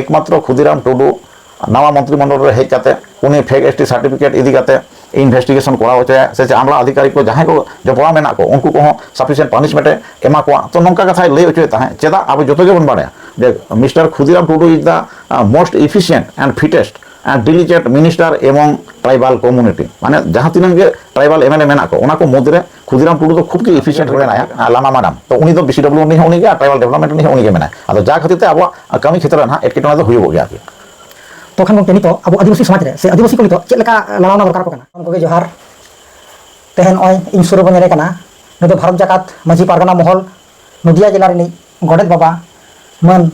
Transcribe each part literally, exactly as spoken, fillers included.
ᱮᱠᱢᱟᱛᱨᱚ ᱠᱷᱩᱫᱤᱨᱟᱢ ᱴᱩᱰᱩ ᱱᱟᱣᱟ ᱢᱚᱱᱛᱨᱤ ᱢᱚᱱᱰᱚᱞ ᱨᱮ ᱦᱮᱡ ᱠᱟᱛᱮ ᱩᱱᱤ ᱯᱷᱮᱠ ᱮᱥ ᱴᱤ ᱥᱟᱨᱴᱤᱯᱷᱤᱠᱮᱴ ᱤᱫᱤ ᱠᱟᱛᱮ ᱤᱱᱵᱷᱮᱥᱴᱤᱜᱮᱥᱚᱱ ᱠᱚᱨᱟᱣ ᱦᱚᱪᱚᱭᱟ, ᱥᱮ ᱪᱮᱫ ᱟᱢᱞᱟ ᱚᱫᱷᱤᱠᱟᱨᱤ ᱠᱚ ᱡᱟᱦᱟᱸᱭ ᱠᱚ ᱡᱚᱯᱲᱟᱣ ᱢᱮᱱᱟᱜ ᱠᱚ ᱩᱱᱠᱩ ᱠᱚᱦᱚᱸ ᱥᱟᱯᱷᱤᱥᱤᱭᱮᱱᱴ ᱯᱟᱱᱤᱥᱢᱮᱱᱴ ᱮ ᱮᱢᱟ ᱠᱚᱣᱟ᱾ ᱛᱚ ᱱᱚᱝᱠᱟ ᱠᱟᱛᱷᱟᱭ ᱞᱟᱹᱭ ᱦᱚᱪᱚᱭᱮᱫ ᱛᱟᱦᱮᱸᱫ᱾ ᱪᱮᱫᱟᱜ? ᱟᱵᱚ ᱡᱚᱛᱚ ᱜᱮᱵᱚᱱ ᱵᱟᱲᱟᱭᱟ ᱡᱮ Mister Khudiram Tudu is the most efficient and fittest and diligent minister among tribal community, ᱢᱟᱱᱮ ᱡᱟᱦᱟᱸ ᱛᱤᱱᱟᱹᱜ ᱜᱮ ᱴᱨᱟᱭᱵᱟᱞ ᱮᱢ ᱮᱞ ᱮ ᱢᱮᱱᱟᱜ ᱠᱚ ᱚᱱᱟ ᱠᱚ ᱢᱩᱫᱽᱨᱮ ᱠᱷᱩᱫᱤᱨᱟᱢ ᱴᱩᱰᱩ ᱫᱚ ᱠᱷᱩᱵ ᱜᱮ ᱮᱯᱷᱤᱥᱤᱭᱮᱱᱴ ᱢᱮᱱᱟᱭᱟ᱾ ᱟᱨ ᱞᱟᱢᱟ ᱢᱟᱰᱟᱢ ᱛᱚ ᱩᱱᱤ ᱫᱚ ᱵᱤ ᱥᱤ ᱰᱟᱵᱞᱤᱭᱩ ᱨᱤᱱᱤᱡ ᱦᱚᱸ ᱩᱱᱤ ᱜᱮ ᱟᱨ ᱴᱨᱟᱭᱵᱟᱞ ᱰᱮᱵᱷᱞᱚᱯᱢᱮᱱᱴ ᱨᱤᱱᱤᱡ ᱦᱚᱸ ᱩᱱᱤ ᱜᱮ ᱢᱮᱱᱟᱭᱟ᱾ ᱟᱫᱚ ᱡᱟ ᱠᱷᱟᱹᱛᱤᱨ ᱛᱮ ᱟᱵᱚᱣᱟᱜ ᱠᱟᱹᱢᱤ ᱠᱷᱮᱛᱨᱮ ᱨᱮ ᱱᱟᱦᱟᱜ ᱮᱴᱠᱮᱴᱚᱬᱮ ᱫᱚ ᱦᱩᱭᱩᱜᱚᱜ ᱜᱮᱭᱟ ᱟᱨᱠᱤ᱾ ᱛᱚ ᱠᱷᱟᱱ ᱜᱚᱢᱠᱮ, ᱱᱤᱛᱚᱜ ᱟᱵᱚ ᱟᱹᱫᱤᱵᱟᱹᱥᱤ ᱥᱚᱢᱟᱡᱽ ᱨᱮ ᱥᱮ ᱟᱹᱫᱤᱵᱟᱹᱥᱤ ᱠᱚ ᱱᱤᱛᱚᱜ ᱪᱮᱫ ᱞᱮᱠᱟ ᱞᱟᱲᱟᱣᱱᱟ ᱫᱚᱨᱠᱟᱨ ᱟᱠᱚ ᱠᱟᱱᱟ? ᱥᱟᱱᱟᱢ ᱠᱚᱜᱮ ᱡᱚᱦᱟᱨ᱾ ᱛᱮᱦᱮᱧ ᱱᱚᱜᱼᱚᱭ ᱤᱧ ᱥᱩᱨ ᱨᱮᱵᱚᱱ ᱧᱮᱞᱮ ᱠᱟᱱᱟ, ᱱᱩᱭ ᱫᱚ ᱵᱷᱟᱨᱚᱛ ᱡᱟᱠᱟᱛ ᱢᱟᱹᱡᱷᱤ ᱯᱟᱨᱜᱟᱱᱟ ᱢᱚᱦᱚᱞ ᱱᱚᱫᱤᱭᱟ ᱡᱮᱞᱟ ᱨᱤᱱᱤᱡ ᱜᱚᱰᱮᱛ ᱵᱟᱵᱟ ᱢᱟᱹᱱ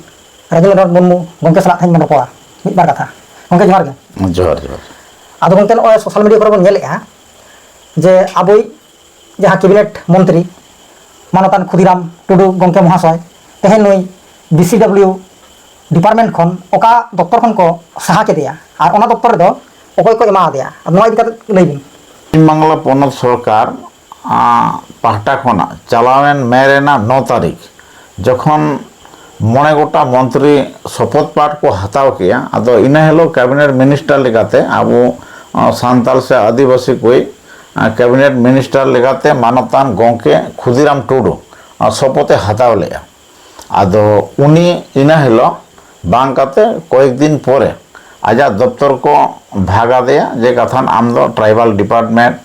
ᱨᱟᱡᱮᱱᱫᱨᱚᱱᱟᱛᱷ ᱢᱩᱨᱢᱩ ᱜᱚᱢᱠᱮ ᱥᱟᱞᱟᱜ ᱛᱮᱦᱮᱧ ᱵᱚᱱ ᱨᱚᱯᱚᱲᱟ ᱢᱤᱫ ᱵᱟᱨ ᱠᱟᱛᱷᱟ᱾ ᱜᱚᱢᱠᱮ, ᱡᱚᱦᱟᱨ ᱜᱮ᱾ ᱡᱚᱦᱟᱨ, ᱡᱚᱦᱟᱨ᱾ ᱟᱫᱚ ᱜᱚᱢᱠᱮ, ᱱᱚᱜᱼᱚᱭ ᱥᱳᱥᱟᱞ ᱢᱤᱰᱤᱭᱟ ᱠᱚᱨᱮ ᱵᱚᱱ ᱧᱮᱞᱮᱫᱼᱟ ᱡᱮ ᱟᱵᱚᱭᱤᱡ ᱡᱟᱦᱟᱸ ᱠᱮᱵᱤᱱᱮᱴ ᱢᱚᱱᱛᱨᱤ ᱢᱟᱱᱚᱛᱟᱱ ᱠᱷᱩᱫᱤᱨᱟᱢ ᱴᱩᱰᱩ ᱜᱚᱢᱠᱮ ᱢᱚᱦᱟᱥᱚᱭ ᱛᱮᱦᱮᱧ ᱱᱩᱭ ᱵᱤ ᱥᱤ ᱰᱟᱵᱞᱤᱭᱩ ᱰᱤᱯᱟᱨᱴᱢᱮᱱᱴ ᱠᱷᱚᱱ ᱚᱠᱟ ᱫᱚᱯᱛᱚᱨ ᱠᱷᱚᱱ ᱠᱚ ᱥᱟᱦᱟ ᱠᱮᱫᱮᱭᱟ ᱟᱨ ᱚᱱᱟ ᱫᱚᱯᱛᱚᱨ ᱨᱮᱫᱚ ᱚᱠᱚᱭ ᱠᱚ ᱮᱢᱟ ᱟᱫᱮᱭᱟ, ᱱᱚᱣᱟ ᱤᱫᱤ ᱠᱟᱛᱮ ᱞᱟᱹᱭ ᱵᱤᱱ᱾ ᱯᱚᱥᱪᱤᱢ ᱵᱟᱝᱞᱟ ᱯᱚᱱᱚᱛ ᱥᱚᱨᱠᱟᱨ, ᱟᱸ, ᱯᱟᱦᱴᱟ ᱠᱷᱚᱱᱟᱜ ᱪᱟᱞᱟᱣᱮᱱ ᱢᱮ ᱨᱮᱱᱟᱜ ᱱᱚ ᱛᱟᱹᱨᱤᱠᱷ ᱡᱚᱠᱷᱚᱱ ᱢᱚᱬᱮ ᱜᱚᱴᱟ ᱢᱚᱱᱛᱨᱤ ᱥᱚᱯᱚᱛ ᱯᱟᱴ ᱠᱚ ᱦᱟᱛᱟᱣ ᱠᱮᱜᱼᱟ, ᱟᱫᱚ ᱤᱱᱟᱹ ᱦᱤᱞᱳᱜ ᱠᱮᱵᱤᱱᱮᱴ ᱢᱤᱱᱤᱥᱴᱟᱨ ᱞᱮᱠᱟᱛᱮ ᱟᱵᱚ, ᱟᱸ, ᱥᱟᱱᱛᱟᱲ ᱥᱮ ᱟᱹᱫᱤᱵᱟᱹᱥᱤ ᱠᱚᱭ, ᱟᱸ, ᱠᱮᱵᱤᱱᱮᱴ ᱢᱤᱱᱤᱥᱴᱟᱨ ᱞᱮᱠᱟᱛᱮ ᱢᱟᱱᱚᱛᱟᱱ ᱜᱚᱢᱠᱮ ᱠᱷᱩᱫᱤᱨᱟᱢ ᱴᱩᱰᱩ, ᱟᱸ, ᱥᱚᱯᱚᱛ ᱮ ᱦᱟᱛᱟᱣ ᱞᱮᱜᱼᱟ᱾ ᱟᱫᱚ ᱩᱱᱤ ᱤᱱᱟᱹ ᱦᱤᱞᱳᱜ ᱵᱟᱝ ᱠᱟᱛᱮ ᱠᱚᱭᱮᱠ ᱫᱤᱱ ᱯᱚᱨᱮ ᱟᱡᱟᱜ ᱫᱚᱯᱛᱚᱨ ᱠᱚ ᱵᱷᱟᱜᱽ ᱟᱫᱮᱭᱟ, ᱡᱮ ᱠᱟᱛᱷᱟᱱ ᱟᱢ ᱫᱚ tribal department,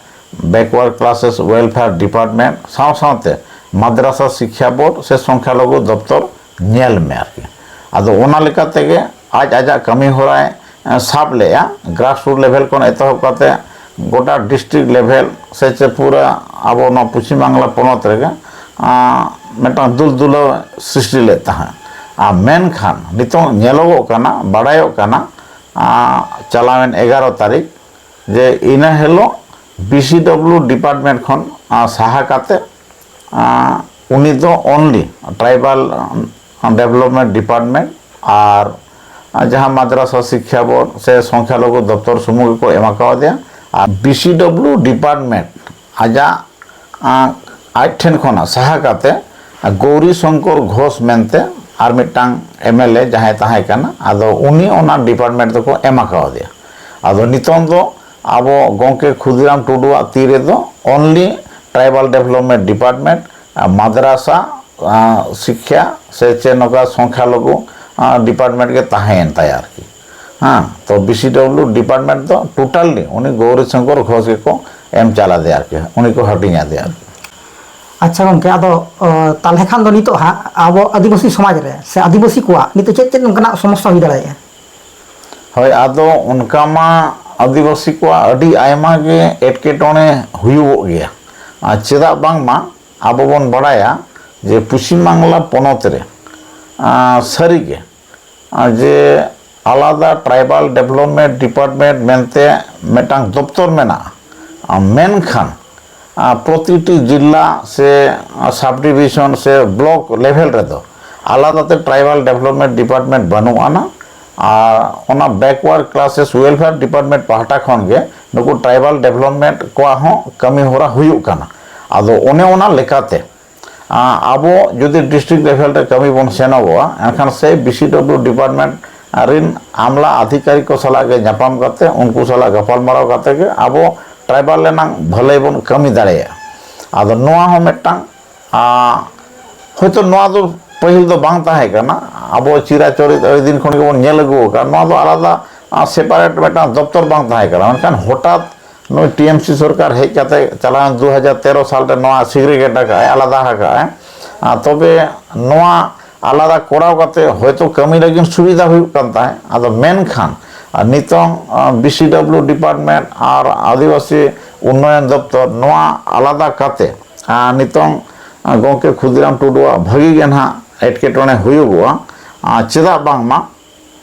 backward classes welfare department ᱥᱟᱶ ᱥᱟᱶᱛᱮ ᱢᱟᱫᱽᱨᱟᱥᱟ ᱥᱤᱠᱠᱷᱟ ᱵᱳᱨᱰ ᱥᱮ ᱥᱚᱝᱠᱷᱟᱞᱚᱜᱷᱩ ᱫᱚᱯᱛᱚᱨ ᱧᱮᱞ ᱢᱮ ᱟᱨᱠᱤ᱾ ᱟᱫᱚ ᱚᱱᱟ ᱞᱮᱠᱟ ᱛᱮᱜᱮ ᱟᱡ ᱟᱡᱟᱜ ᱠᱟᱹᱢᱤ ᱦᱚᱨᱟᱭ, ᱮ, ᱥᱟᱵ ᱞᱮᱜᱼᱟ᱾ ᱜᱨᱟᱥᱨᱩᱴ ᱞᱮᱵᱷᱮᱞ ᱠᱷᱚᱱ ᱮᱛᱚᱦᱚᱵ ᱠᱟᱛᱮ ᱜᱚᱴᱟ ᱰᱤᱥᱴᱨᱤᱠᱴ ᱞᱮᱵᱷᱮᱞ ᱥᱮ ᱪᱮ ᱯᱩᱨᱟᱹ ᱟᱵᱚ ᱱᱚᱣᱟ ᱯᱚᱪᱷᱤᱢ ᱵᱟᱝᱞᱟ ᱯᱚᱱᱚᱛ ᱨᱮᱜᱮ, ᱟᱸ, ᱢᱤᱫᱴᱟᱝ ᱫᱩᱞ ᱫᱩᱞᱟᱹᱣ ᱥᱨᱤᱥᱴᱤ ᱞᱮᱫ ᱛᱟᱦᱮᱸᱫ᱾ ᱟᱨ ᱢᱮᱱᱠᱷᱟᱱ ᱱᱤᱛᱚᱝ ᱧᱮᱞᱚᱜᱚᱜ ᱠᱟᱱᱟ, ᱵᱟᱲᱟᱭᱚᱜ ᱠᱟᱱᱟ, ᱟᱸ, ᱪᱟᱞᱟᱣᱮᱱ ᱮᱜᱟᱨᱚ ᱛᱟᱹᱨᱤᱠᱷ ᱡᱮ ᱤᱱᱟᱹ ᱦᱤᱞᱳᱜ ᱵᱤ ᱥᱤ ᱰᱟᱵᱞᱤᱭᱩ ᱰᱤᱯᱟᱨᱴᱢᱮᱱᱴ ᱠᱷᱚᱱ, ᱟᱸ, ᱥᱟᱦᱟ ᱠᱟᱛᱮ, ᱟᱸ, ᱩᱱᱤ ᱫᱚ only tribal, ᱟᱸ, development department ᱟᱨ, ᱟᱸ, ᱡᱟᱦᱟᱸ ᱢᱟᱫᱽᱨᱟᱥᱟ ᱥᱤᱠᱠᱷᱟ ᱵᱳᱨᱰ ᱥᱮ ᱥᱚᱝᱠᱷᱟᱞᱚᱜᱷᱩ ᱫᱚᱯᱛᱚᱨ ᱥᱩᱢᱩᱝ ᱜᱮᱠᱚ ᱮᱢᱟ ᱠᱟᱣᱫᱮᱭᱟ᱾ ᱟᱨ ᱵᱤ ᱥᱤ ᱰᱟᱵᱞᱤᱭᱩ ᱰᱤᱯᱟᱨᱴᱢᱮᱱᱴ ᱟᱡᱟᱜ, ᱟᱸ, ᱟᱡ ᱴᱷᱮᱱ ᱠᱷᱚᱱᱟᱜ ᱥᱟᱦᱟ ᱠᱟᱛᱮ ᱜᱳᱣᱨᱤ ᱥᱚᱝᱠᱚᱨ ᱜᱷᱳᱥ ᱢᱮᱱᱛᱮ ᱟᱨ ᱢᱤᱫᱴᱟᱝ ᱮᱢ ᱮᱞ ᱮ ᱡᱟᱦᱟᱸᱭ ᱛᱟᱦᱮᱸ ᱠᱟᱱᱟ, ᱟᱫᱚ ᱩᱱᱤ ᱚᱱᱟ ᱰᱤᱯᱟᱨᱴᱢᱮᱱᱴ ᱫᱚᱠᱚ ᱮᱢ ᱟᱠᱟᱣᱟᱫᱮᱭᱟ᱾ ᱟᱫᱚ ᱱᱤᱛᱚᱝ ᱫᱚ ᱟᱵᱚ ᱜᱚᱢᱠᱮ ᱠᱷᱩᱫᱤᱨᱟᱢ ᱴᱩᱰᱩᱣᱟᱜ ᱛᱤ ᱨᱮᱫᱚ only tribal development department, ᱟᱨ ᱢᱟᱫᱽᱨᱟᱥᱟ, ᱟᱨ ᱥᱤᱠᱠᱷᱟ ᱥᱮ ᱪᱮᱫ ᱱᱚᱝᱠᱟ ᱥᱚᱝᱠᱷᱟ ᱞᱚᱜᱷᱩ, ᱟᱨ ᱰᱤᱯᱟᱨᱴᱢᱮᱱᱴ ᱜᱮ ᱛᱟᱦᱮᱸᱭᱮᱱ ᱛᱟᱭᱟ ᱟᱨᱠᱤ᱾ ᱦᱮᱸ, ᱛᱚ ᱵᱤ ᱥᱤ ᱰᱚᱵᱞᱤᱭᱩ ᱰᱤᱯᱟᱨᱴᱢᱮᱱᱴ ᱫᱚ ᱴᱳᱴᱟᱞᱤ ᱩᱱᱤ ᱜᱳᱣᱨᱤ ᱥᱚᱝᱠᱚᱨ ᱜᱷᱳᱥ ᱜᱮᱠᱚ ᱮᱢ ᱪᱟᱞ ᱟᱫᱮᱭᱟ ᱟᱨᱠᱤ, ᱩᱱᱤ ᱠᱚ ᱦᱟᱹᱴᱤᱧ ᱟᱫᱮᱭᱟ ᱟᱨᱠᱤ᱾ ᱟᱪᱪᱷᱟ ᱜᱚᱢᱠᱮ, ᱟᱫᱚ ᱚ, ᱛᱟᱦᱚᱞᱮ ᱠᱷᱟᱱ ᱫᱚ ᱱᱤᱛᱚᱜ ᱦᱟᱸᱜ ᱟᱵᱚ ᱟᱹᱫᱤᱵᱟᱹᱥᱤ ᱥᱚᱢᱟᱡᱽ ᱨᱮ ᱥᱮ ᱟᱹᱫᱤᱵᱟᱹᱥᱤ ᱠᱚᱣᱟᱜ ᱱᱤᱛᱚᱜ ᱪᱮᱫ ᱪᱮᱫ ᱱᱚᱝᱠᱟᱱᱟᱜ ᱥᱚᱢᱚᱥᱥᱟ ᱦᱩᱭ ᱫᱟᱲᱮᱭᱟᱜᱼᱟ? ᱦᱳᱭ, ᱟᱫᱚ ᱚᱱᱠᱟ ᱢᱟ ᱟᱹᱫᱤᱵᱟᱹᱥᱤ ᱠᱚᱣᱟᱜ ᱟᱹᱰᱤ ᱟᱭᱢᱟ ᱜᱮ ᱮᱴᱠᱮᱴᱚᱬᱮ ᱦᱩᱭᱩᱜᱚᱜ ᱜᱮᱭᱟ᱾ ᱟᱨ ᱪᱮᱫᱟᱜ ᱵᱟᱝᱢᱟ ᱟᱵᱚ ᱵᱚᱱ ᱵᱟᱲᱟᱭᱟ ᱡᱮ ᱯᱚᱪᱷᱤᱢ ᱵᱟᱝᱞᱟ ᱯᱚᱱᱚᱛ ᱨᱮ, ᱟᱨ ᱥᱟᱹᱨᱤᱜᱮ, ᱟᱨ ᱡᱮ ᱟᱞᱟᱫᱟ ᱴᱨᱟᱭᱵᱟᱞ ᱰᱮᱵᱷᱞᱚᱯᱢᱮᱱᱴ ᱰᱤᱯᱟᱨᱴᱢᱮᱱᱴ ᱢᱮᱱᱛᱮ ᱢᱤᱫᱴᱟᱝ ᱫᱚᱯᱛᱚᱨ ᱢᱮᱱᱟᱜᱼᱟ, ᱟᱨ ᱢᱮᱱᱠᱷᱟᱱ ᱟᱨ ᱯᱨᱚᱛᱤᱴᱤ ᱡᱤᱞᱟ ᱥᱮ ᱥᱟᱵ ᱰᱤᱵᱷᱤᱥᱚᱱ ᱥᱮ ᱵᱞᱚᱠ ᱞᱮᱵᱷᱮᱞ ᱨᱮᱫᱚ ᱟᱞᱟᱫᱟᱛᱮ ᱴᱨᱟᱭᱵᱟᱞ ᱰᱮᱵᱷᱞᱚᱯᱢᱮᱱᱴ ᱰᱤᱯᱟᱨᱴᱢᱮᱱᱴ ᱵᱟᱹᱱᱩᱜ ᱟᱱᱟ᱾ ᱟᱨ ᱚᱱᱟ ᱵᱮᱠᱣᱟᱨᱰ ᱠᱞᱟᱥᱮᱥ ᱣᱮᱞᱯᱷᱮᱭᱟᱨ ᱰᱤᱯᱟᱨᱴᱢᱮᱱᱴ ᱯᱟᱦᱴᱟ ᱠᱷᱚᱱ ᱜᱮ ᱱᱩᱠᱩ ᱴᱨᱟᱭᱵᱟᱞ ᱰᱮᱵᱷᱞᱚᱯᱢᱮᱱᱴ ᱠᱚᱣᱟᱜ ᱦᱚᱸ ᱠᱟᱹᱢᱤ ᱦᱚᱨᱟ ᱦᱩᱭᱩᱜ ᱠᱟᱱᱟ᱾ ᱟᱫᱚ ᱚᱱᱮ ᱚᱱᱟ ᱞᱮᱠᱟᱛᱮ ᱟᱵᱚ ᱡᱩᱫᱤ ᱰᱤᱥᱴᱨᱤᱠᱴ ᱞᱮᱵᱷᱮᱞ ᱨᱮ ᱠᱟᱹᱢᱤ ᱵᱚᱱ ᱥᱮᱱᱚᱜᱚᱜᱼᱟ, ᱮᱱᱠᱷᱟᱱ ᱥᱮ ᱵᱤ ᱥᱤ ᱰᱚᱵᱞᱤᱭᱩ ᱰᱤᱯᱟᱨᱴᱢᱮᱱᱴ ᱨᱮᱱ ᱟᱢᱞᱟ ᱟᱫᱷᱤᱠᱟᱨᱤᱠ ᱠᱚ ᱥᱟᱞᱟᱜ ᱜᱮ ᱧᱟᱯᱟᱢ ᱠᱟᱛᱮ, ᱩᱱᱠᱩ ᱥᱟᱞᱟᱜ ᱜᱟᱯᱟᱞᱢᱟᱨᱟᱣ ᱠᱟᱛᱮ ᱜᱮ ᱟᱵᱚ ᱴᱨᱟᱭᱵᱟᱞ ᱨᱮᱱᱟᱜ ᱵᱷᱟᱹᱞᱟᱹᱭ ᱵᱚᱱ ᱠᱟᱹᱢᱤ ᱫᱟᱲᱮᱭᱟᱜᱼᱟ᱾ ᱟᱫᱚ ᱱᱚᱣᱟ ᱦᱚᱸ ᱢᱤᱫᱴᱟᱝ, ᱟ, ᱦᱚᱭᱛᱳ ᱱᱚᱣᱟ ᱫᱚ ᱯᱟᱹᱦᱤᱞ ᱫᱚ ᱵᱟᱝ ᱛᱟᱦᱮᱸ ᱠᱟᱱᱟ, ᱟᱵᱚ ᱪᱤᱨᱟᱪᱚᱨᱤᱛ ᱟᱹᱰᱤ ᱫᱤᱱ ᱠᱷᱚᱱ ᱜᱮᱵᱚᱱ ᱧᱮᱞ ᱟᱹᱜᱩ ᱟᱠᱟᱫ, ᱱᱚᱣᱟ ᱫᱚ ᱟᱞᱟᱫᱟ, ᱟ, ᱥᱮᱯᱟᱨᱮᱴ ᱢᱤᱫᱴᱟᱝ ᱫᱚᱯᱛᱚᱨ ᱵᱟᱝ ᱛᱟᱦᱮᱸ ᱠᱟᱱᱟ᱾ ᱢᱮᱱᱠᱷᱟᱱ ᱦᱚᱴᱟᱛ ᱱᱩᱭ ᱴᱤ ᱮᱢ ᱥᱤ ᱥᱚᱨᱠᱟᱨ ᱦᱮᱡ ᱠᱟᱛᱮ ᱪᱟᱞᱟᱣᱮᱱ ᱫᱩ ᱦᱟᱡᱟᱨ ᱛᱮᱨᱚ ᱥᱟᱞ ᱨᱮ ᱱᱚᱣᱟ ᱥᱤᱜᱨᱮᱜᱮᱴ ᱟᱠᱟᱫᱼᱟᱭ, ᱟᱞᱟᱫᱟ ᱟᱠᱟᱫᱼᱟᱭ᱾ ᱟᱨ ᱛᱚᱵᱮ ᱱᱚᱣᱟ ᱟᱞᱟᱫᱟ ᱠᱚᱨᱟᱣ ᱠᱟᱛᱮ ᱦᱚᱭᱛᱳ ᱠᱟᱹᱢᱤ ᱞᱟᱹᱜᱤᱫ ᱥᱩᱵᱤᱫᱷᱟ ᱦᱩᱭᱩᱜ ᱠᱟᱱ ᱛᱟᱦᱮᱸᱫ, ᱟᱫᱚ ᱢᱮᱱᱠᱷᱟᱱ ᱟᱨ ᱱᱤᱛᱚᱝ ᱵᱤ ᱥᱤ ᱰᱟᱵᱞᱤᱭᱩ ᱰᱤᱯᱟᱨᱴᱢᱮᱱᱴ ᱟᱨ ᱟᱹᱫᱤᱵᱟᱹᱥᱤ ᱩᱱᱱᱚᱭᱚᱱ ᱫᱚᱯᱛᱚᱨ ᱱᱚᱣᱟ ᱟᱞᱟᱫᱟ ᱠᱟᱛᱮ ᱟᱨ ᱱᱤᱛᱚᱝ ᱜᱚᱢᱠᱮ ᱠᱷᱩᱫᱤᱨᱟᱢ ᱴᱩᱰᱩᱣᱟᱜ ᱵᱷᱟᱹᱜᱤ ᱜᱮ ᱱᱟᱦᱟᱜ ᱮᱴᱠᱮᱴᱚᱬᱮ ᱦᱩᱭᱩᱜᱚᱜᱼᱟ᱾ ᱟᱨ ᱪᱮᱫᱟᱜ ᱵᱟᱝᱢᱟ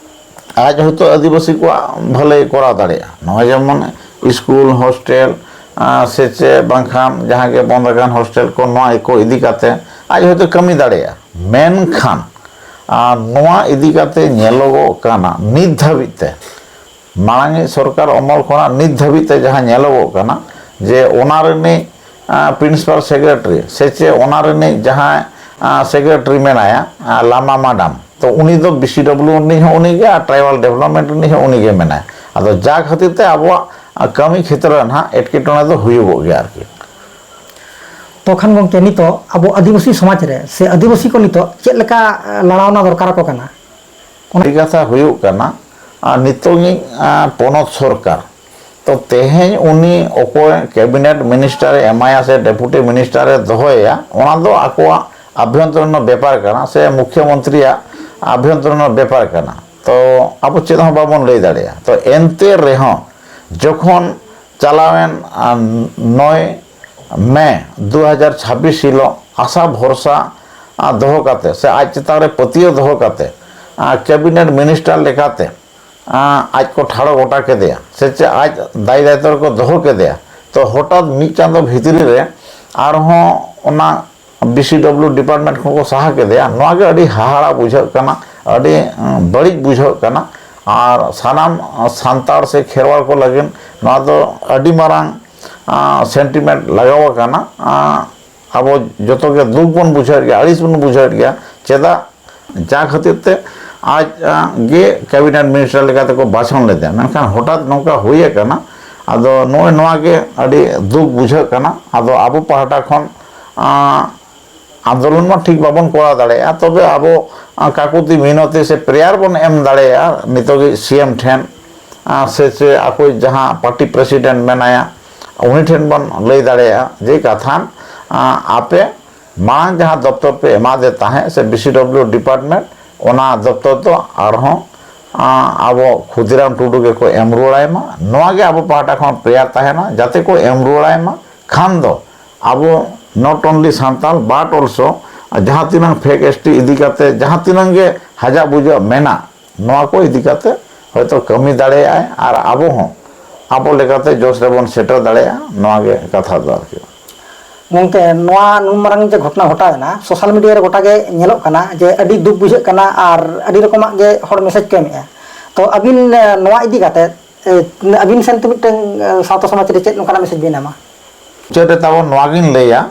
ᱟᱡ ᱦᱚᱭᱛᱳ ᱟᱹᱫᱤᱵᱟᱹᱥᱤ ᱠᱚᱣᱟᱜ ᱵᱷᱟᱹᱞᱟᱹᱭ ᱠᱚᱨᱟᱣ ᱫᱟᱲᱮᱭᱟᱜᱼᱟ, ᱱᱚᱜᱼᱚᱭ ᱡᱮᱢᱚᱱ ᱥᱠᱩᱞ, ᱦᱳᱥᱴᱮᱞ, ᱟᱨ ᱥᱮ ᱪᱮᱫ ᱵᱟᱝᱠᱷᱟᱱ ᱡᱟᱦᱟᱸ ᱜᱮ ᱵᱚᱱᱫ ᱟᱠᱟᱱ ᱦᱳᱥᱴᱮᱞ ᱠᱚ, ᱱᱚᱣᱟ ᱠᱚ ᱤᱫᱤ ᱠᱟᱛᱮ ᱟᱡ ᱦᱚᱭᱛᱳ ᱠᱟᱹᱢᱤ ᱫᱟᱲᱮᱭᱟᱜᱼᱟ᱾ ᱢᱮᱱᱠᱷᱟᱱ ᱟᱨ ᱱᱚᱣᱟ ᱤᱫᱤ ᱠᱟᱛᱮ ᱧᱮᱞᱚᱜᱚᱜ ᱠᱟᱱᱟ ᱱᱤᱛ ᱫᱷᱟᱹᱵᱤᱡ ᱛᱮ ᱢᱟᱲᱟᱝᱤᱡ ᱥᱚᱨᱠᱟᱨ ᱚᱢᱚᱞ ᱠᱷᱚᱱᱟᱜ ᱱᱤᱛ ᱫᱷᱟᱹᱵᱤᱡ ᱛᱮ ᱡᱟᱦᱟᱸ ᱧᱮᱞᱚᱜᱚᱜ ᱠᱟᱱᱟ ᱡᱮ ᱚᱱᱟ ᱨᱤᱱᱤᱡ, ᱟᱸ, ᱯᱨᱤᱱᱥᱤᱯᱟᱞ ᱥᱮᱠᱨᱮᱴᱟᱨᱤ ᱥᱮ ᱪᱮᱫ ᱚᱱᱟ ᱨᱤᱱᱤᱡ ᱡᱟᱦᱟᱸᱭ, ᱥᱮᱠᱨᱮᱴᱟᱨᱤ ᱢᱮᱱᱟᱭᱟ, ᱟᱨ ᱞᱟᱢᱟ ᱢᱟᱰᱟᱢ, ᱛᱚ ᱩᱱᱤ ᱫᱚ ᱵᱤᱥᱤᱰᱟᱵᱞᱤᱭᱩ ᱨᱤᱱᱤᱡ ᱦᱚᱸ ᱩᱱᱤ ᱜᱮ ᱟᱨ ᱴᱨᱟᱭᱵᱟᱞ ᱰᱮᱵᱷᱞᱚᱯᱢᱮᱱᱴ ᱨᱤᱱᱤᱡ ᱦᱚᱸ ᱩᱱᱤ ᱜᱮ ᱢᱮᱱᱟᱭᱟ᱾ ᱟᱫᱚ ᱡᱟ ᱠᱷᱟᱹᱛᱤᱨ ᱛᱮ ᱟᱵᱚᱣᱟᱜ ᱠᱟᱹᱢᱤ ᱠᱷᱮᱛᱨᱚ ᱨᱮ ᱱᱟᱦᱟᱜ ᱮᱴᱠᱮᱴᱚᱬᱮ ᱫᱚ ᱦᱩᱭᱩᱜᱚᱜ ᱜᱮᱭᱟ ᱟᱨᱠᱤ᱾ ᱛᱚ ᱠᱷᱟᱱ ᱜᱚᱢᱠᱮ, ᱱᱤᱛᱚᱜ ᱟᱵᱚ ᱟᱹᱫᱤᱵᱟᱹᱥᱤ ᱥᱚᱢᱟᱡᱽ ᱨᱮ ᱥᱮ ᱟᱹᱫᱤᱵᱟᱹᱥᱤ ᱠᱚ ᱱᱤᱛᱚᱜ ᱪᱮᱫ ᱞᱮᱠᱟ ᱞᱟᱲᱟᱣᱱᱟ ᱫᱚᱨᱠᱟᱨ ᱟᱠᱚ ᱠᱟᱱᱟ? ᱚᱱᱟ ᱠᱟᱛᱷᱟ ᱦᱩᱭᱩᱜ ᱠᱟᱱᱟ, ᱟᱨ ᱱᱤᱛᱚᱜᱤᱡ ᱯᱚᱱᱚᱛ ᱥᱚᱨᱠᱟᱨ ᱛᱚ ᱛᱮᱦᱮᱧ ᱩᱱᱤ ᱚᱠᱚᱭ ᱠᱮᱵᱤᱱᱮᱴ ᱢᱤᱱᱤᱥᱴᱟᱨᱮ ᱮᱢᱟᱭᱟ ᱥᱮ ᱰᱮᱯᱩᱴᱤ ᱢᱤᱱᱤᱥᱴᱟᱨᱮ ᱫᱚᱦᱚᱭᱮᱭᱟ, ᱚᱱᱟ ᱫᱚ ᱟᱠᱚᱣᱟᱜ ᱟᱵᱷᱭᱚᱱᱛᱚᱨᱤᱱ ᱵᱮᱯᱟᱨ ᱠᱟᱱᱟ ᱥᱮ ᱢᱩᱠᱷᱭᱚᱢᱚᱱᱛᱨᱤᱭᱟᱜ ᱟᱵᱷᱭᱚᱱᱛᱚᱨᱤᱱ ᱵᱮᱯᱟᱨ ᱠᱟᱱᱟ᱾ ᱛᱚ ᱟᱵᱚ ᱪᱮᱫ ᱦᱚᱸ ᱵᱟᱵᱚᱱ ᱞᱟᱹᱭ ᱫᱟᱲᱮᱭᱟᱜᱼᱟ᱾ ᱛᱚ ᱮᱱᱛᱮ ᱨᱮᱦᱚᱸ ᱡᱚᱠᱷᱚᱱ ᱪᱟᱞᱟᱣᱮᱱ ᱱᱚᱭ ᱢᱮ ᱫᱩ ᱦᱟᱡᱟᱨ ᱪᱷᱟᱵᱵᱤᱥ ᱦᱤᱞᱳᱜ ᱟᱥᱟ ᱵᱷᱚᱨᱥᱟ ᱫᱚᱦᱚ ᱠᱟᱛᱮ ᱥᱮ ᱟᱡ ᱪᱮᱛᱟᱱ ᱨᱮ ᱯᱟᱹᱛᱭᱟᱹᱣ ᱫᱚᱦᱚ ᱠᱟᱛᱮ ᱠᱮᱵᱤᱱᱮᱴ ᱢᱤᱱᱤᱥᱴᱟᱨ ᱞᱮᱠᱟᱛᱮ ᱟᱡ ᱠᱚ ᱴᱷᱟᱲᱚ ᱜᱚᱴᱟ ᱠᱮᱫᱮᱭᱟ ᱥᱮ ᱪᱮᱫ ᱟᱡ ᱫᱟᱭ ᱫᱟᱭᱤᱛᱛᱚ ᱨᱮᱠᱚ ᱫᱚᱦᱚ ᱠᱮᱫᱮᱭᱟ᱾ ᱛᱚ ᱦᱚᱴᱟᱛ ᱢᱤᱫ ᱪᱟᱸᱫᱚ ᱵᱷᱤᱛᱨᱤ ᱨᱮ ᱟᱨᱦᱚᱸ ᱚᱱᱟ ᱵᱤᱥᱤᱰᱚᱵᱞᱤᱭᱩ ᱰᱤᱯᱟᱨᱴᱢᱮᱱᱴ ᱠᱷᱚᱱ ᱠᱚ ᱥᱟᱦᱟ ᱠᱮᱫᱮᱭᱟ᱾ ᱱᱚᱣᱟ ᱜᱮ ᱟᱹᱰᱤ ᱦᱟᱦᱟᱲᱟ ᱵᱩᱡᱷᱟᱹᱜ ᱠᱟᱱᱟ, ᱟᱹᱰᱤ ᱵᱟᱹᱲᱤᱡ ᱵᱩᱡᱷᱟᱹᱜ ᱠᱟᱱᱟ᱾ ᱟᱨ ᱥᱟᱱᱟᱢ ᱥᱟᱱᱛᱟᱲ ᱥᱮ ᱠᱷᱮᱨᱣᱟᱲ ᱠᱚ ᱞᱟᱹᱜᱤᱫ ᱱᱚᱣᱟ ᱫᱚ ᱟᱹᱰᱤ ᱢᱟᱨᱟᱝ ᱥᱮᱱᱴᱤᱢᱮᱱᱴ ᱞᱟᱜᱟᱣ ᱟᱠᱟᱱᱟ᱾ ᱟᱵᱚ ᱡᱚᱛᱚ ᱜᱮ ᱫᱩᱠ ᱵᱚᱱ ᱵᱩᱡᱷᱟᱹᱣᱮᱫ ᱜᱮᱭᱟ, ᱟᱹᱲᱤᱥ ᱵᱚᱱ ᱵᱩᱡᱷᱟᱹᱣᱮᱫ ᱜᱮᱭᱟ᱾ ᱪᱮᱫᱟᱜ? ᱡᱟ ᱠᱷᱟᱹᱛᱤᱨ ᱛᱮ ᱟᱡ ᱜᱮ ᱠᱮᱵᱤᱱᱮᱴ ᱢᱤᱱᱤᱥᱴᱟᱨ ᱞᱮᱠᱟᱛᱮ ᱠᱚ ᱵᱟᱪᱷᱚᱱ ᱞᱮᱫᱮᱭᱟ, ᱢᱮᱱᱠᱷᱟᱱ ᱦᱚᱴᱟᱛ ᱱᱚᱝᱠᱟ ᱦᱩᱭ ᱟᱠᱟᱱᱟ᱾ ᱟᱫᱚ ᱱᱚᱜᱼᱚᱭ ᱱᱚᱣᱟ ᱜᱮ ᱟᱹᱰᱤ ᱫᱩᱠ ᱵᱩᱡᱷᱟᱹᱜ ᱠᱟᱱᱟ᱾ ᱟᱫᱚ ᱟᱵᱚ ᱯᱟᱦᱴᱟ ᱠᱷᱚᱱ ᱟᱱᱫᱳᱞᱚᱱ ᱢᱟ ᱴᱷᱤᱠ ᱵᱟᱵᱚᱱ ᱠᱚᱨᱟᱣ ᱫᱟᱲᱮᱭᱟᱜᱼᱟ, ᱛᱚᱵᱮ ᱟᱵᱚ ᱠᱟᱠᱩᱛᱤ ᱢᱤᱱᱚᱛᱤ ᱥᱮ ᱯᱨᱮᱭᱟᱨ ᱵᱚᱱ ᱮᱢ ᱫᱟᱲᱮᱭᱟᱜᱼᱟ ᱱᱤᱛᱚᱜᱤᱡ ᱥᱤ ᱮᱢ ᱴᱷᱮᱱ, ᱥᱮ ᱪᱮ ᱟᱠᱚᱭᱤᱡ ᱡᱟᱦᱟᱸ ᱯᱟᱨᱴᱤ ᱯᱨᱮᱥᱤᱰᱮᱱᱴ ᱢᱮᱱᱟᱭᱟ ᱩᱱᱤ ᱴᱷᱮᱱ ᱵᱚᱱ ᱞᱟᱹᱭ ᱫᱟᱲᱮᱭᱟᱜᱼᱟ ᱡᱮ ᱠᱟᱛᱷᱟᱱ ᱟᱯᱮ ᱢᱟᱲᱟᱝ ᱡᱟᱦᱟᱸ ᱫᱚᱯᱛᱚᱨ ᱯᱮ ᱮᱢᱟᱫᱮ ᱛᱟᱦᱮᱸᱫ ᱥᱮ ᱵᱤᱥᱤᱰᱚᱵᱞᱤᱭᱩ ᱰᱤᱯᱟᱨᱴᱢᱮᱱᱴ, ᱚᱱᱟ ᱫᱚᱯᱛᱚᱨ ᱫᱚ ᱟᱨᱦᱚᱸ ᱟᱵᱚ ᱠᱷᱩᱫᱤᱨᱟᱢ ᱴᱩᱰᱩ ᱜᱮᱠᱚ ᱮᱢ ᱨᱩᱣᱟᱹᱲᱟᱭ ᱢᱟ᱾ ᱱᱚᱣᱟ ᱜᱮ ᱟᱵᱚ ᱯᱟᱦᱴᱟ ᱠᱷᱚᱱ ᱯᱨᱮᱭᱟᱨ ᱛᱟᱦᱮᱱᱟ, ᱡᱟᱛᱮ ᱠᱚ ᱮᱢ ᱨᱩᱣᱟᱹᱲᱟᱭ ᱢᱟ᱾ ᱠᱷᱟᱱ ᱫᱚ ᱟᱵᱚ not only Santal but also ᱡᱟᱦᱟᱸ ᱛᱤᱱᱟᱹᱝ ᱯᱷᱮᱠ ᱮᱥ ᱴᱤ ᱤᱫᱤ ᱠᱟᱛᱮ ᱡᱟᱦᱟᱸ ᱛᱤᱱᱟᱹᱝ ᱜᱮ ᱦᱟᱡᱟᱜ ᱵᱩᱡᱟᱹᱜ ᱢᱮᱱᱟᱜ, ᱱᱚᱣᱟ ᱠᱚ ᱤᱫᱤ ᱠᱟᱛᱮ ᱦᱚᱭᱛᱳ ᱠᱟᱹᱢᱤ ᱫᱟᱲᱮᱭᱟᱜᱼᱟᱭ ᱟᱨ ᱟᱵᱚ ᱦᱚᱸ ᱟᱵᱚ ᱞᱮᱠᱟᱛᱮ ᱡᱚᱥ ᱨᱮᱵᱚᱱ ᱥᱮᱴᱮᱨ ᱫᱟᱲᱮᱭᱟᱜᱼᱟ᱾ ᱱᱚᱣᱟ ᱜᱮ ᱠᱟᱛᱷᱟ ᱫᱚ ᱟᱨᱠᱤ᱾ ᱜᱚᱢᱠᱮ, ᱱᱚᱣᱟ ᱱᱩᱱ ᱢᱟᱨᱟᱝ ᱡᱮ ᱜᱷᱚᱴᱚᱱᱟ ᱜᱷᱚᱴᱟᱣ ᱮᱱᱟ, ᱥᱳᱥᱟᱞ ᱢᱤᱰᱤᱭᱟ ᱨᱮ ᱜᱚᱴᱟ ᱜᱮ ᱧᱮᱞᱚᱜ ᱠᱟᱱᱟ ᱡᱮ ᱟᱹᱰᱤ ᱫᱩᱠ ᱵᱩᱡᱷᱟᱹᱜ ᱠᱟᱱᱟ ᱟᱨ ᱟᱹᱰᱤ ᱨᱚᱠᱚᱢᱟᱜ ᱜᱮ ᱦᱚᱲ ᱢᱮᱥᱮᱡᱽ ᱠᱚ ᱮᱢᱮᱜᱼᱟ᱾ ᱛᱚ ᱟᱹᱵᱤᱱ ᱱᱚᱣᱟ ᱤᱫᱤ ᱠᱟᱛᱮ ᱟᱹᱵᱤᱱ ᱥᱮᱱ ᱛᱮ ᱢᱤᱫᱴᱟᱝ ᱥᱟᱶᱛᱟ ᱥᱚᱢᱟᱡᱽ ᱨᱮ ᱪᱮᱫ ᱱᱚᱝᱠᱟᱱᱟᱜ ᱢᱮᱥᱮᱡᱽ ᱵᱤᱱ ᱮᱢᱟ? ᱢᱩᱪᱟᱹᱫ ᱨᱮ ᱛᱟᱵᱚᱱ ᱱᱚᱣᱟ ᱜᱤᱧ ᱞᱟᱹᱭᱟ,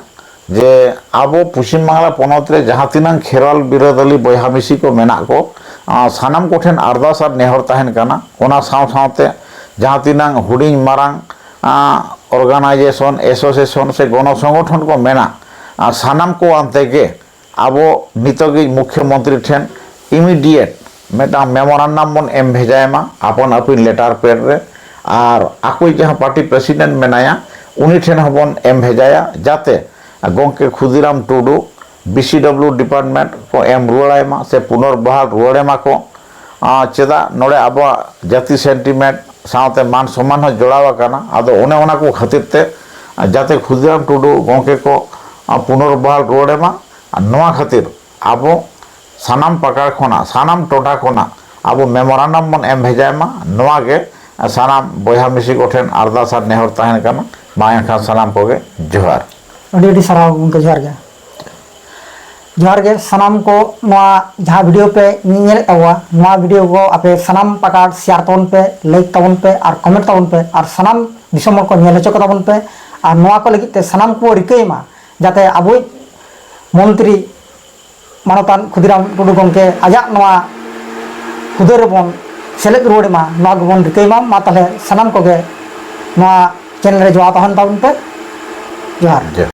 ᱡᱮ ᱟᱵᱚ ᱯᱚᱪᱷᱤᱢ ᱵᱟᱝᱞᱟ ᱯᱚᱱᱚᱛ ᱨᱮ ᱡᱟᱦᱟᱸ ᱛᱤᱱᱟᱹᱝ ᱠᱷᱮᱨᱣᱟᱞ ᱵᱤᱨᱟᱹᱫᱟᱹᱞᱤ ᱵᱚᱭᱦᱟ ᱢᱤᱥᱤ ᱠᱚ ᱢᱮᱱᱟᱜ ᱠᱚ, ᱟᱸ, ᱥᱟᱱᱟᱢ ᱠᱚᱴᱷᱮᱱ ᱟᱨᱫᱟᱥ ᱟᱨ ᱱᱮᱦᱚᱨ ᱛᱟᱦᱮᱱ ᱠᱟᱱᱟ, ᱚᱱᱟ ᱥᱟᱶ ᱥᱟᱶᱛᱮ ᱡᱟᱦᱟᱸ ᱛᱤᱱᱟᱹᱝ ᱦᱩᱰᱤᱧ ᱢᱟᱨᱟᱝ, ᱟᱸ, organization, association ᱥᱮ ᱜᱚᱱᱚ ᱥᱚᱝᱜᱚᱴᱷᱚᱱ ᱠᱚ ᱢᱮᱱᱟᱜ, ᱟᱨ ᱥᱟᱱᱟᱢ ᱠᱚ ᱟᱱᱛᱮ ᱜᱮ ᱟᱵᱚ ᱱᱤᱛᱚᱜᱤᱡ ᱢᱩᱠᱷᱭᱚ ᱢᱚᱱᱛᱨᱤ ᱴᱷᱮᱱ immediate ᱢᱤᱫᱴᱟᱝ memorandum ᱵᱚᱱ ᱮᱢ ᱵᱷᱮᱡᱟᱭ ᱢᱟ ᱟᱯᱟᱱ ᱟᱹᱯᱤᱱ letter pad ᱨᱮ, ᱟᱨ ᱟᱠᱚᱭᱤᱡ ᱡᱟᱦᱟᱸ party president ᱢᱮᱱᱟᱭᱟ, ᱩᱱᱤ ᱴᱷᱮᱱ ᱦᱚᱸᱵᱚᱱ ᱮᱢ ᱵᱷᱮᱡᱟᱭᱟ, ᱡᱟᱛᱮ ᱜᱚᱢᱠᱮ ᱠᱷᱩᱫᱤᱨᱟᱢ ᱴᱩᱰᱩ B C W department ᱠᱚ ᱮᱢ ᱨᱩᱣᱟᱹᱲᱟᱭ ᱢᱟ ᱥᱮ ᱯᱩᱱᱚᱨᱵᱟᱦᱟᱞ ᱨᱩᱣᱟᱹᱲᱮ ᱢᱟ ᱠᱚ᱾ ᱟᱸ, ᱪᱮᱫᱟᱜ ᱱᱚᱰᱮ ᱟᱵᱚᱣᱟᱜ ᱡᱟᱹᱛᱤ sentiment ᱥᱟᱶᱛᱮ ᱢᱟᱱ ᱥᱚᱢᱢᱟᱱ ᱦᱚᱸ ᱡᱚᱲᱟᱣ ᱟᱠᱟᱱᱟ᱾ ᱟᱫᱚ ᱚᱱᱮ ᱚᱱᱟ ᱠᱚ ᱠᱷᱟᱹᱛᱤᱨ ᱛᱮ, ᱟᱸ, ᱡᱟᱛᱮ ᱠᱷᱩᱫᱤᱨᱟᱢ ᱴᱩᱰᱩ ᱜᱚᱢᱠᱮ ᱠᱚ, ᱟᱸ, ᱯᱩᱱᱚᱨᱵᱟᱦᱟᱞ ᱨᱩᱣᱟᱹᱲᱮ ᱢᱟ, ᱟᱨ ᱱᱚᱣᱟ ᱠᱷᱟᱹᱛᱤᱨ ᱟᱵᱚ ᱥᱟᱱᱟᱢ ᱯᱟᱠᱟᱲ ᱠᱷᱚᱱᱟᱜ, ᱥᱟᱱᱟᱢ ᱴᱚᱴᱷᱟ ᱠᱷᱚᱱᱟᱜ ᱟᱵᱚ memorandum ᱵᱚᱱ ᱮᱢ ᱵᱷᱮᱡᱟᱭ ᱢᱟ᱾ ᱱᱚᱣᱟ ᱜᱮ ᱥᱟᱱᱟᱢ ᱵᱚᱭᱦᱟ ᱢᱤᱥᱤ ᱠᱚᱴᱷᱮᱱ ᱟᱨᱫᱟᱥ ᱟᱨ ᱱᱮᱦᱚᱨ ᱛᱟᱦᱮᱱ ᱠᱟᱱᱟ᱾ ᱢᱟ ᱮᱱᱠᱷᱟᱱ ᱥᱟᱱᱟᱢ ᱠᱚᱜᱮ ᱡᱚᱦᱟᱨ᱾ ᱟᱹᱰᱤ ᱟᱹᱰᱤ ᱥᱟᱨᱦᱟᱣ ᱜᱚᱢᱠᱮ, ᱡᱚᱦᱟᱨ ᱜᱮ᱾ ᱡᱚᱦᱟᱨ ᱜᱮ ᱥᱟᱱᱟᱢ ᱠᱚ, ᱱᱚᱣᱟ ᱡᱟᱦᱟᱸ video ᱯᱮ ᱧᱮᱞᱮᱫ ᱛᱟᱵᱚᱣᱟ, ᱱᱚᱣᱟ video ᱠᱚ ᱟᱯᱮ ᱥᱟᱱᱟᱢ ᱯᱟᱠᱟᱲ share ᱛᱟᱵᱚᱱ ᱯᱮ, like ᱛᱟᱵᱚᱱ ᱯᱮ ᱟᱨ comment ᱛᱟᱵᱚᱱ ᱯᱮ, ᱟᱨ ᱥᱟᱱᱟᱢ ᱫᱤᱥᱚᱢ ᱦᱚᱲ ᱠᱚ ᱧᱮᱞ ᱦᱚᱪᱚ ᱠᱚ ᱛᱟᱵᱚᱱ ᱯᱮ᱾ ᱟᱨ ᱱᱚᱣᱟ ᱠᱚ ᱞᱟᱹᱜᱤᱫ ᱛᱮ ᱥᱟᱱᱟᱢ ᱠᱚ ᱨᱤᱠᱟᱹᱭ ᱢᱟ, ᱡᱟᱛᱮ ᱟᱵᱚᱭᱤᱡ ᱢᱚᱱᱛᱨᱤ ᱢᱟᱱᱚᱛᱟᱱ ᱠᱷᱩᱫᱤᱨᱟᱢ ᱴᱩᱰᱩ ᱜᱚᱢᱠᱮ ᱟᱡᱟᱜ ᱱᱚᱣᱟ ᱦᱩᱫᱟᱹ ᱨᱮᱵᱚᱱ ᱥᱮᱞᱮᱫ ᱨᱩᱣᱟᱹᱲ ᱢᱟ, ᱱᱚᱣᱟ ᱜᱮᱵᱚᱱ ᱨᱤᱠᱟᱹᱭ ᱢᱟ᱾ ᱢᱟ ᱛᱟᱦᱚᱞᱮ ᱥᱟᱱᱟᱢ ᱠᱚᱜᱮ ᱱᱚᱣᱟ channel ᱨᱮ ᱡᱚᱲᱟᱣ ᱛᱟᱦᱮᱱ ᱛᱟᱵᱚᱱ ᱯᱮ᱾ ᱡᱚᱦᱟᱨ᱾ ᱡᱚᱦᱟᱨ᱾